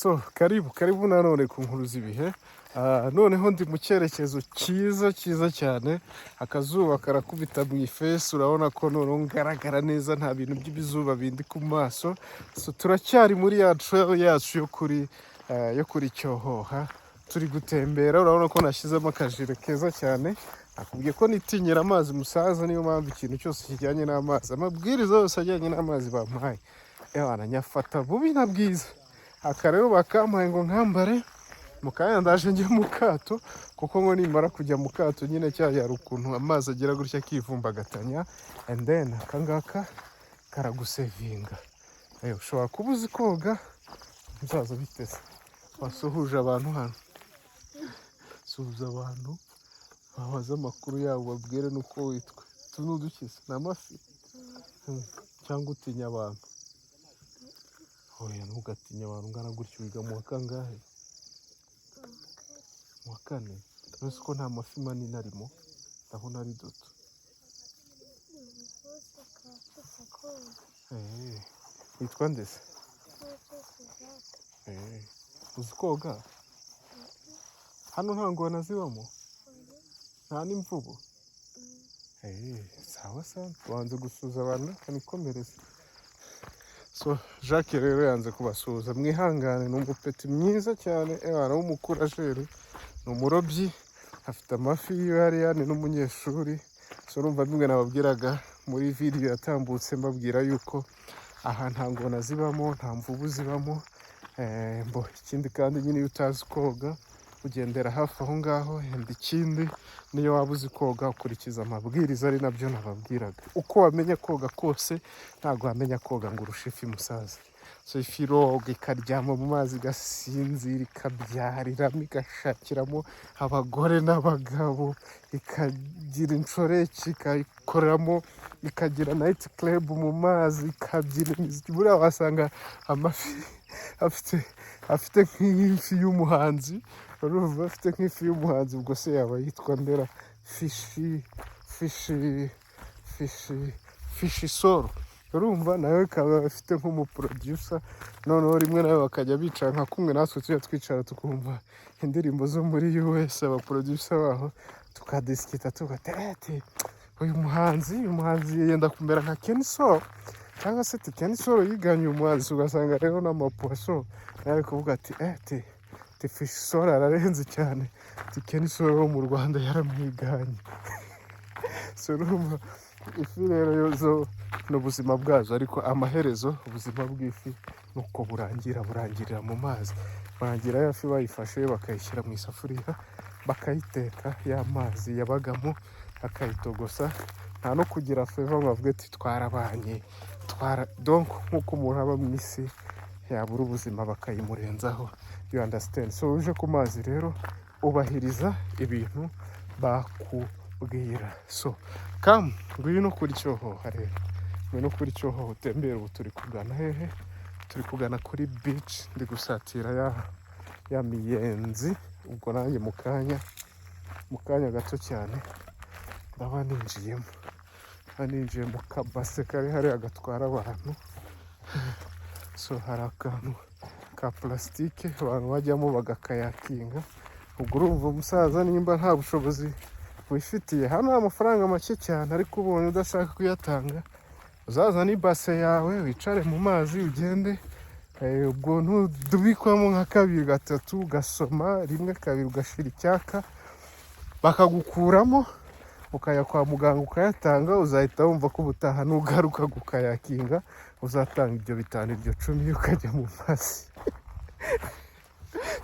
So, karibu karibu nanone ku nkuru z'ibihe. Noneho ndi mu cyerekezo cyiza cyiza cyane, akazuba karakubita mu ifesi, urabona ko noneho ngaragara neza, nta bintu by'ibizuba bindi ku maso. So, turacyari muri ya trail yacu yo kuri Cyohoha, turi gutembera, urabona ko nashyizemo akajire keza cyane. Nakubwiye ko nitinyira amazi musaza, niyo mpamvu ikintu cyose kijyanye n'amazi, amabwiriza yose ajyanye n'amazi bampaye, ewana nyafata bubi na bwiza. Aka rero bakampaye ngo nkambare mu kanya ndaje njye mu kato, kuko ngo nimara kujya mu kato nyine cya hari ukuntu amazi agira gutya akivumbagatanya, and then aka ngaka karagusevinga. Ushobora kuba uzi koga musaza, biteze wasuhuje abantu hano, suhuza abantu, babaze amakuru yabo, babwire n'uko witwa. Utu ni udukiza, ni amafi. Cyangwa utinya abantu? Oya, ntugatinye abantu ungana gutyo. Wiga mu wa kangahe? Mu wa kane. Uretse ko nta mafi manini arimo, ndabona ari duto. Bose akaba afite koga. Witwa nde se? Byose Jacques. Uzi koga? Hano nta ngona zibamo, nta n'imvubu. Sawa sawa, wanze gusuhuza abantu, reka nikomereze. So Jacques rero yanze kubasuhuza, mwihangane. Ni umupetit mwiza cyane, ewana w'umukurajeri, ni umurobyi, afite amafi yiwe hariya, ni n'umunyeshuri. So urumva bimwe nababwiraga muri video yatambutse, mbabwira yuko aha nta ngona zibamo, nta mvubu zibamo. Mbo ikindi kandi nyine iyo utazi koga ugendera hafi aho ngaho, and ikindi niyo waba uzi koga ukurikiza amabwiriza, ari nabyo nababwiraga. Uko wamenya koga kose, ntabwo wamenya koga ngo urushe ifi musaza. So ifi iroga, ikaryama mu mazi, igasinzira, ikabyariramo, igashakiramo abagore n'abagabo, ikagira inshoreke, ikayikoreramo, ikagira night club mu mazi, ikabyina imiziki. Buriya wasanga amafi afite nk'ifi y'umuhanzi, urumva afite nk'ifi y'umuhanzi, ubwo se yaba yitwa ndera? Fishi soro, urumva nawe ikaba afite nk'umuproducer. Noneho rimwe nawe bakajya bicara nka kumwe natwe tujya twicara tukumva indirimbo zo muri US, abaproducer baho, tukadisikita, tugatera ati uyu muhanzi yenda kumera nka Kenny Sol, cyangwa se ati Kenny Sol yiganye uyu muhanzi. Ugasanga rero n'amapoisson nawe ari kuvuga ati ati Fishi Sol ararenze cyane, ati Kenny Sol wo mu Rwanda yaramwiganye. So urumva ifi rero yo zo ni ubuzima bwazo, ariko amaherezo ubuzima bw'ifi nuko burangira, burangirira mu mazi, burangira ya fi bayifashe bakayishyira mu isafuriya bakayiteka, ya mazi yabagamo akayitogosa, nta no kugira favor ngo bavuge ati twarabanye twara. Donc nk'uko umuntu aba mu isi yabura ubuzima bakayimurenzaho, you understand? So uje ku mazi rero ubahiriza ibintu bakubwira. So come, ngwino kuri Cyohoha rero, ngwino kuri Cyohoha utembere. Ubu turi kugana hehe? Turi kugana kuri beach, ndi gusatira ya miyenzi. Ubwo nanjye mu kanya gato cyane ndaba ninjiyemo, ndaba ninjiye mu kabase kari hariya gatwara abantu. So hari akantu ka plastique abantu bajyamo bagakayakinga. Ubwo urumva umusaza, nimba nta bushobozi wifitiye, hano amafaranga make cyane, ariko ubonye udashaka kuyatanga, uzazane ibase yawe wicare mu mazi ugende. Ubwo ntudubikwamo nka kabiri gatatu, ugasoma rimwe kabiri, ugashira icyaka, bakagukuramo ukajya kwa muganga ukayatanga, uzahita wumva ko ubutaha nugaruka gukayakinga uzatanga ibyo 5, iryo 10, ukajya mu mazi.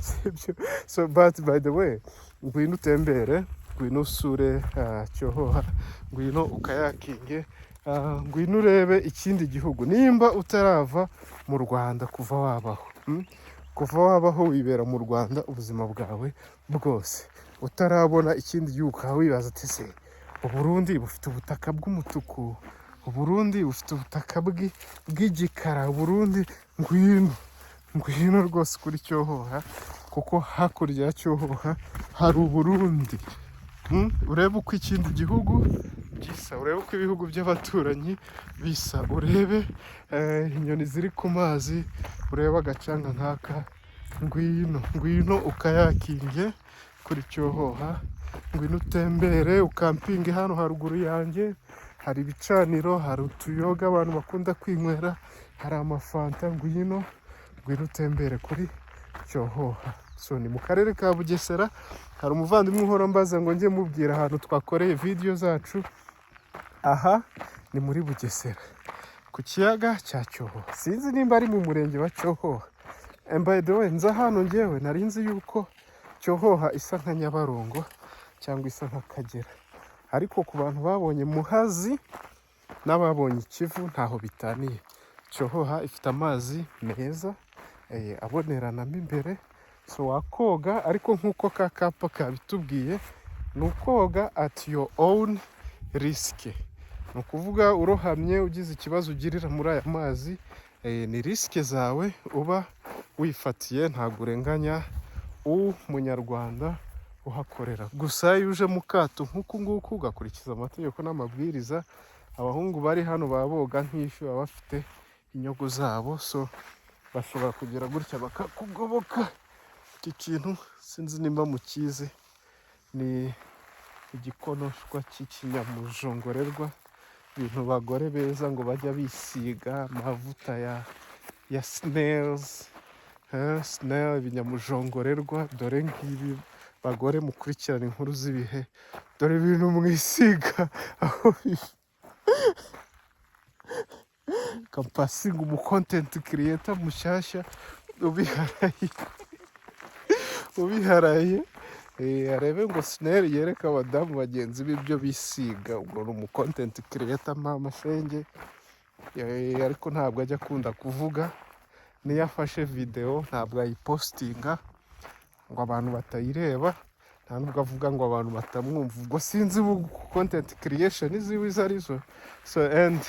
Sibyo? So but by the way, ngwino utembere, ngwino usure Cyohoha, ngwino ukayakinge, ngwino urebe ikindi gihugu nimba utarava mu Rwanda kuva wabaho, Kuva wabaho wibera mu Rwanda ubuzima bwawe bwose, utarabona ikindi gihugu, ukaba wibaza ati: "Se Uburundi bufite ubutaka bw'umutuku, Uburundi bufite ubutaka bw'igikara, Uburundi?" Ngwino, ngwino rwose kuri Cyohoha, kuko hakurya ya Cyohoha hari Uburundi. Urebe uko ikindi gihugu gisa, urebe uko ibihugu by'abaturanyi bisa, urebe inyoni ziri ku mazi, urebe agacanga nk'aka. Ngwino, ngwino ukayakinge kuri Cyohoha, ngwino utembere, ukampinge hano haruguru yanjye. Hari ibicaniro, hari utuyoga abantu bakunda kwinywera, hari amafanta. Ngwino, ngwino utembere kuri Cyohoha. So ni mu karere ka Bugesera. Hari umuvandimwe uhora mbaza ngo njye mubwira ahantu twakoreye video zacu. Aha ni muri Bugesera ku kiyaga cya Cyohoha, sinzi nimba ari mu murenge wa Cyohoha. And by the way, nza hano ngewe nari nzi yuko Cyohoha isa nka Nyabarongo cyangwa isa nk'Akagera, ariko ku bantu babonye Muhazi n'ababonye Ikivu, ntaho bitaniye. Cyohoha ifite amazi meza, aboneranamo imbere, so wakoga. Ariko nk'uko ka kapa kabitubwiye, ni ukoga at your own risk. Ni ukuvuga urohamye, ugize ikibazo ugirira muri aya mazi, ni risk zawe uba wifatiye, ntabwo urenganya umunyarwanda uhakorera. Gusa iyo uje mu kato nk'uku nguku, ugakurikiza amategeko n'amabwiriza, abahungu bari hano baba boga nk'ifi, baba bafite inyogo zabo, so bashobora kugira gutya bakakugoboka. Iki kintu sinzi nimba mukizi, ni igikonoshwa cy'ikinyamujongorerwa, ibintu bagore beza ngo bajya bisiga amavuta ya snails, snail, ibinyamujongorerwa. Dore ngibi, bagore mukurikirana inkuru z'ibihe, dore ibintu mwisiga aho biva. Kampasinga umu content creator mushyashya ubiharaye, ubiharaye, arebe ngo snail yereke abadamu bagenzi be ibyo bisiga. Ubwo ni umu content creator, mama shenge, ariko ntabwo ajya akunda kuvuga. Niyo afashe video ntabwo ayipositinga ngo abantu batayireba, nta nubwo avuga ngo abantu batamwumva. Ubwo sinzi content creation ziwe izo arizo. So and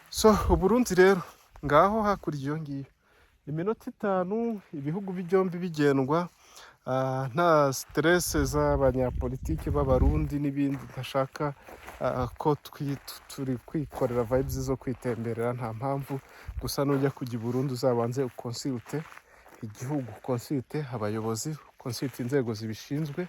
so, Uburundi rero ngaho hakurya iyo ngiyo, iminota 5 ibihugu byombi bigendwa, nta stress z'abanyapolitiki b'Abarundi n'ibindi ntashaka, ko turi kwikorera vibes zo kwitemberera, nta mpamvu. Gusa nujya kujya i Burundi uzabanze ukonsulte igihugu, ukonsulte abayobozi, ukonsulte inzego zibishinzwe,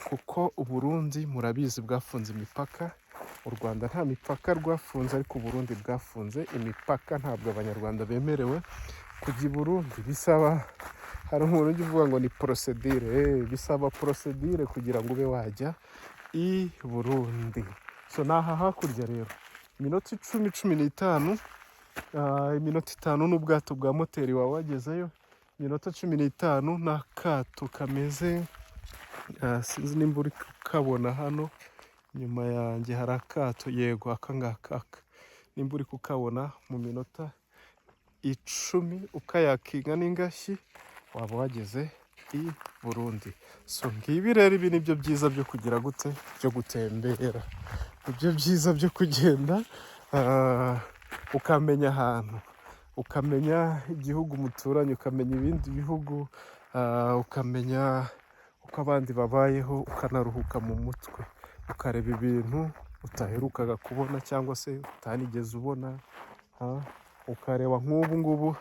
kuko Uburundi murabizi bwafunze imipaka. U Rwanda nta mipaka rwafunze, ariko Uburundi bwafunze imipaka, ntabwo Abanyarwanda bemerewe kujya i Burundi. Bisaba, hari umuntu ujya uvuga ngo ni procédure, bisaba procédure kugira ngo ube wajya i Burundi. So ni aha hakurya rero, iminota 10, 15, iminota 5 n'ubwato bwa moteri waba wagezeyo, iminota 15 n'akato kameze, sinzi nimba uri kukabona hano inyuma yanjye hari akato, yego aka ngaka aka, nimba uri kukabona, mu minota 10 ukayakinga n'ingashyi waba wageze i Burundi. So ngibi rero, ibi ni byo byiza byo kugira gute, byo gutembera, nibyo byiza byo kugenda, ukamenya ahantu, ukamenya igihugu muturanye, ukamenya ibindi bihugu, ukamenya uko abandi babayeho, ukanaruhuka mu mutwe, ukareba ibintu utaherukaga kubona cyangwa se utanigeze ubona, ukareba nk'ubu ngubu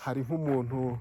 hari nk'umuntu,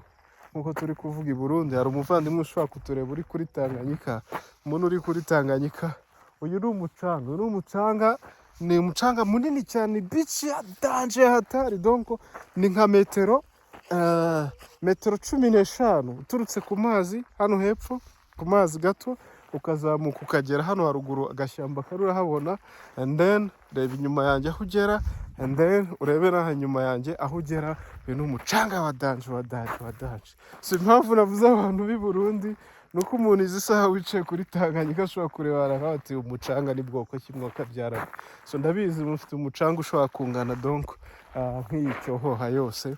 nk'uko turi kuvuga i Burundi, hari umuvandimwe ushobora kutureba uri kuri Tanganyika. Umuntu uri kuri Tanganyika, uyu ni umucanga, uyu ni umucanga, ni umucanga munini cyane, beach ya danger, hatari. Donc ni nka metero 15 uturutse ku mazi hano hepfo ku mazi gato, ukazamuka ukagera hano haruguru, agashyamba kari urahabona. And then reba inyuma yanjye aho ugera, and then urebe n'aha inyuma yanjye aho ugera. Uyu ni umucanga wa danger, wa danger, wa danger. Si impamvu navuze abantu b'i Burundi, ni uko umuntu izi saha wicaye kuri Tanganyika ashobora kureba aravuga ati: "Umucanga ni bwoko ki mwakabyarana?" So ndabizi mufite umucanga ushobora kungana donc nk'iyi Cyohoha yose,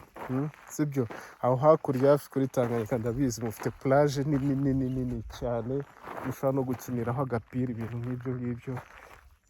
sibyo? Aho hakurya hafi kuri Tanganyika ndabizi mufite plage nini nini nini cyane, mushobora no gukiniraho agapira, ibintu nk'ibyo ngibyo.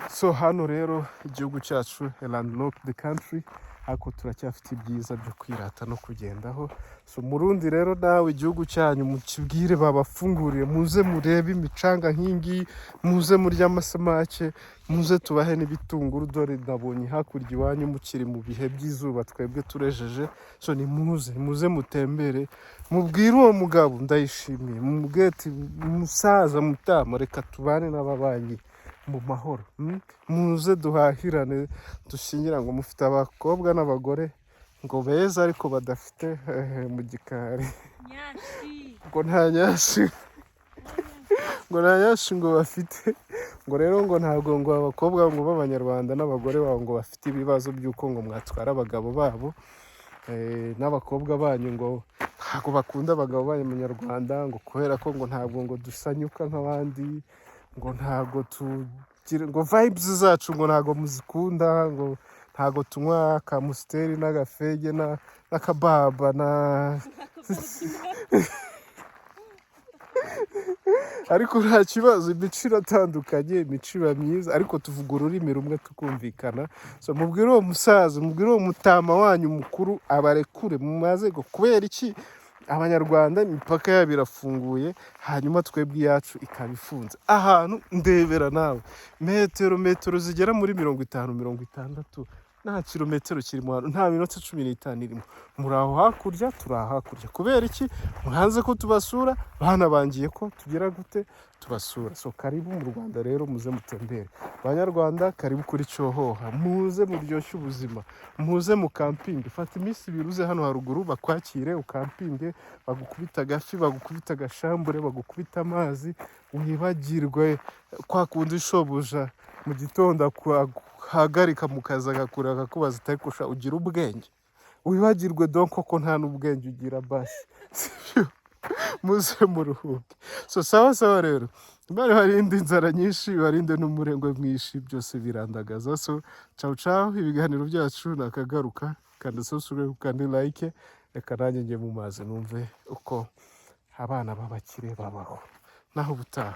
So hano rero igihugu cyacu, a landlocked country, Ariko turacyafite ibyiza byo kwirata no kugendaho. So Murundi rero, nawe igihugu cyanyu mukibwire babafungurire, muze murebe imicanga nk'ingiyi, muze murye amasamake, muze tubahe n'ibitunguru. Dore nabonye hakurya iwanyu mukiri mu bihe by'izuba, twebwe turejeje. So nimuze, muze mutembere, mubwire uwo mugabo Ndayishimiye, mumubwire ati: "Musaza mutama, reka tubane n'ababanyi mu mahoro, Muze duhahirane, dushyingira." Ngo mufite abakobwa n'abagore ngo beza, ariko badafite mu gikari. Nyashi. Ngo nta nyashi, ngo nta nyashi ngo bafite. Ngo rero ngo ntabwo ngo abakobwa ngo b'Abanyarwanda n'abagore babo ngo bafite ibibazo by'uko ngo mwatwara abagabo babo, n'abakobwa banyu ngo ntabwo bakunda abagabo b'Abanyarwanda, ngo kubera ko ngo ntabwo ngo dusanyuka nk'abandi, ngo ntabwo tugira ngo vibes zacu, ngo ntabwo muzikunda, ngo ntabwo tunywa ka Amstel n'agafege n'akababa na ariko nta kibazo, imico iratandukanye, imico iba myiza, ariko tuvuga ururimi rumwe tukumvikana. So mubwire uwo musaza, mubwire uwo mutama wanyu mukuru abarekure, mumaze ngo kubera iki Abanyarwanda imipaka yabo irafunguye, hanyuma twebwe iyacu ikaba ifunze? Ahantu ndebera nawe, metero zigera muri 50, 60, nta kilometero kirimo hano, nta minota 15 irimo. Muri aho hakurya, turi aho hakurya. Kubera iki mwanze ko tubasura? Banabangiye ko tugira gute? Tubasura. So karibu mu Rwanda rero, muze mutembere. Banyarwanda, karibu kuri Cyohoha, muze muryoshye ubuzima, muze mu camping. Fata iminsi 2 uze hano haruguru bakwakire, ucampinge, bagukubita agafi, bagukubita agashambure, bagukubita amazi, wibagirwe kwa kundi shobuja mu gitondo ahagarika mu kazi agakura akakubaza ati: "Ariko sha ugira ubwenge?" Wibagirwe donc ko nta n'ubwenge ugira basi, sibyo? Muze muruhuke. So sawa sawa rero, Imana ibarinde inzara nyinshi, ibarinde n'umurengwe mwinshi, byose birandagaza. So ciao ciao, ibiganiro byacu nakagaruka. Kanda subscribe, kandi like. Reka nanjye njye mu mazi numve uko abana b'abakire babaho. Naho ubutaha.